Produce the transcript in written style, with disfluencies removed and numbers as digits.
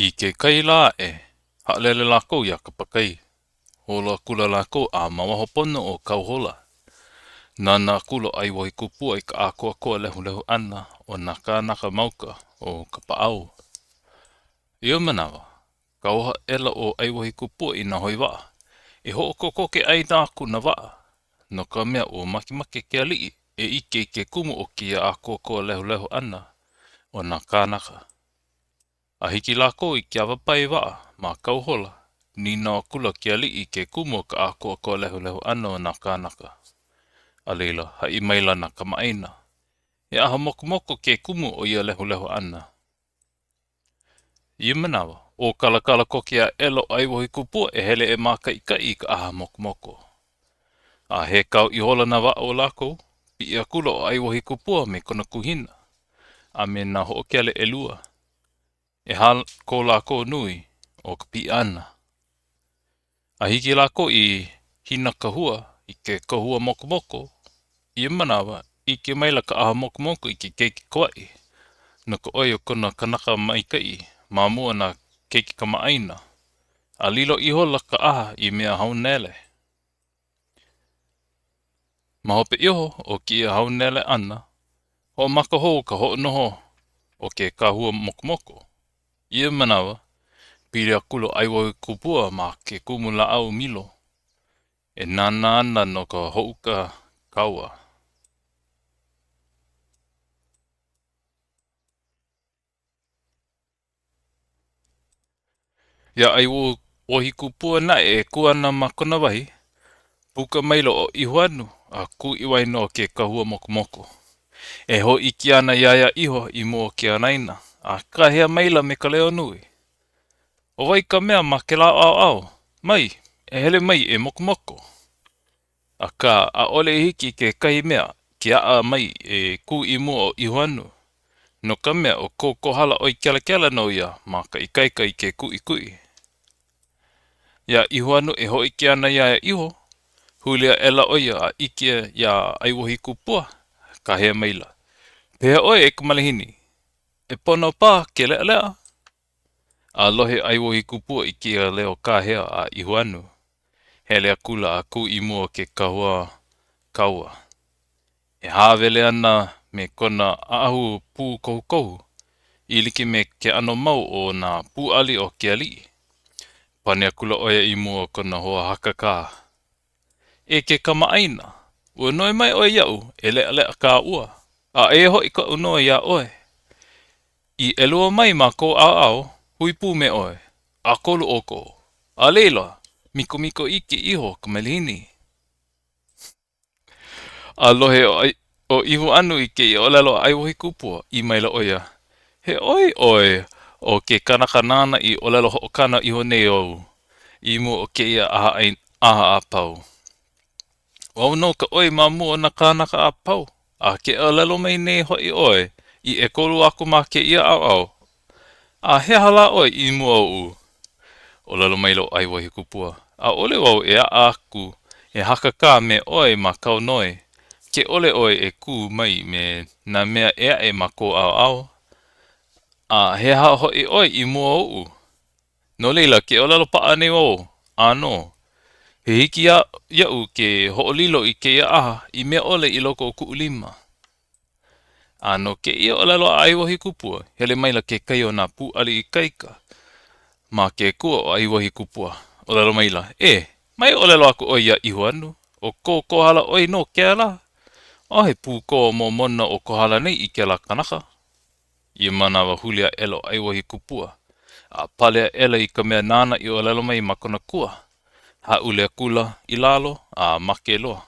I kekahi lā aʻe, haʻalele lākou iā Kapakai. Holo akula lākou a ma waho pono o Kauhola. Nānā akula ʻo ʻAiwohikupua i ka ʻākoakoa lehulehu ʻana o nā kānaka ma uka o Kapaʻau. I ia manawa, kauoha aʻela ʻo ʻAiwohikupua i nā hoe waʻa e hoʻokokoke ʻāina aku nā waʻa, no ka mea, ua makemake ke aliʻi e ʻike i ke kumu o kēia ʻākoakoa lehulehu ʻana o nā kānaka. A hiki lākou i ke awa pae waʻa ma Kauhola, nīnau akula ke aliʻi i ke kumu o ka ʻākoakoa lehulehu ʻana o nā kānaka. A laila, haʻi maila nā kamaʻāina, he ʻaha mokomoko ke kumu o ia lehulehu ʻana. I ia manawa, ʻōkalakala koke aʻela ʻo ʻAiwohikupua e hele e mākaʻikaʻi i ka ʻaha mokomoko. A hekau ihola nā waʻa o lākou, piʻi akula ʻo ʻAiwohikupua me kona kuhina, a me nā hoʻokele ʻelua. ʻEhā ko lākou nui o ka piʻi ʻana. A hiki lākou i Hinakahua, i ke kahua mokomoko, i ia manawa, ʻike maila ka ʻaha mokomoko i ke keiki koaʻi, no ka ʻoi o kona kanaka maikaʻi ma mua o nā keiki kamaʻāina, a lilo ihola ka ʻaha i mea haunaele. Ma hope iho o kēia haunaele ʻana, hoʻomaka hou ka hoʻonoho o ke kahua mokomoko. I ia manawa, pili akula ʻo ʻAiwohikupua ma ke kumu lāʻau milo e nānā ana no ka hoʻouka kaua. Iā ʻAiwohikupua naʻe e kū ana ma kona wahi, puka maila ʻo ʻIhuanu a kū i waena o ke kahua mokomoko. E hōʻike ana iā ia iho i mua o ke anaina, a kāhea maila me ka leo nui, ʻO wai ka mea ma kēlā ʻaoʻao? Mai, e hele mai e mokomoko! Akā, ʻaʻole i hiki i kekahi mea ke aʻa mai e kū i mua o ʻIhuanu, no ka mea, ʻo ko Kohala ʻoi kelakela nō ia ma ka ikaika i ke kuʻikuʻi. Iā ʻIhuanu e hōʻike ana iā ia iho, huli aʻela ʻo ia a ʻike iā ʻAiwohikupua, kāhea maila, Pehea ʻoe e ka malihini? E pono paha ke leʻaleʻa? A lohe ʻAiwohikupua i kēia leo kāhea a ʻIhuanu, hele akula a kū i mua o ke kahua kaua. E hāwele ana me kona ʻaʻahu pūkohukohu, i like me ke ʻano mau o nā pūʻali o ke aliʻi. Pane akula ʻo ia i mua o kona hoa hakakā. E ke kamaʻāina, ua noi mai ʻoe iaʻu e leʻaleʻa kāua, a eia hoʻi kaʻu noi iā ʻoe. I ʻelua mai ma kou ʻaoʻao, hui pū me ʻoe, ʻakolu ʻoukou, a laila, mikomiko iki iho ka malihini. A lohe ʻo ʻIhuanu i kēia ʻōlelo a ʻAiwohikupua, ʻī maila ʻo ia, He ʻoi ʻoe o ke kanaka nāna i ʻōlelo hoʻokana iho nei ou i mua o kēia ʻaha a pau. ʻO au nō ka ʻoi ma mua o nā kānaka a pau, a ke ʻōlelo mai nei hoʻi ʻoe i ʻekolu aku ma kēia ʻaoʻao, a he aha lā ʻoe i mua oʻu? ʻŌlelo maila ʻo ʻAiwohikupua, ʻAʻole wau e aʻa aku e hakakā me ʻoe ma kāu noi, ke ʻole ʻoe e kū mai me nā mea ʻē aʻe ma kou ʻaoʻao. A he aha hoʻi ʻoe i mua oʻu? No laila, ke ʻōlelo paʻa nei wau, ʻānō, he hiki iaʻu ke hoʻolilo i kēia ʻaha i mea ʻole i loko o kuʻu lima. A no kēia ʻōlelo a ʻAiwohikupua, hele maila kekahi o nā pūʻali ikaika ma ke kua o ʻAiwohikupua, ʻōlelo maila, E, mai ʻōlelo aku ʻoe iā ʻIhuanu, ʻo ko Kohala ʻoi nō kēlā. ʻAʻohe pūkowa momona o Kohala nei i kēlā kanaka. I ia manawa huli aʻela ʻo ʻAiwohikupua, a pale aʻela i ka mea nāna i ʻōlelo mai ma kona kua, hāʻule akula i lalo, a make loa.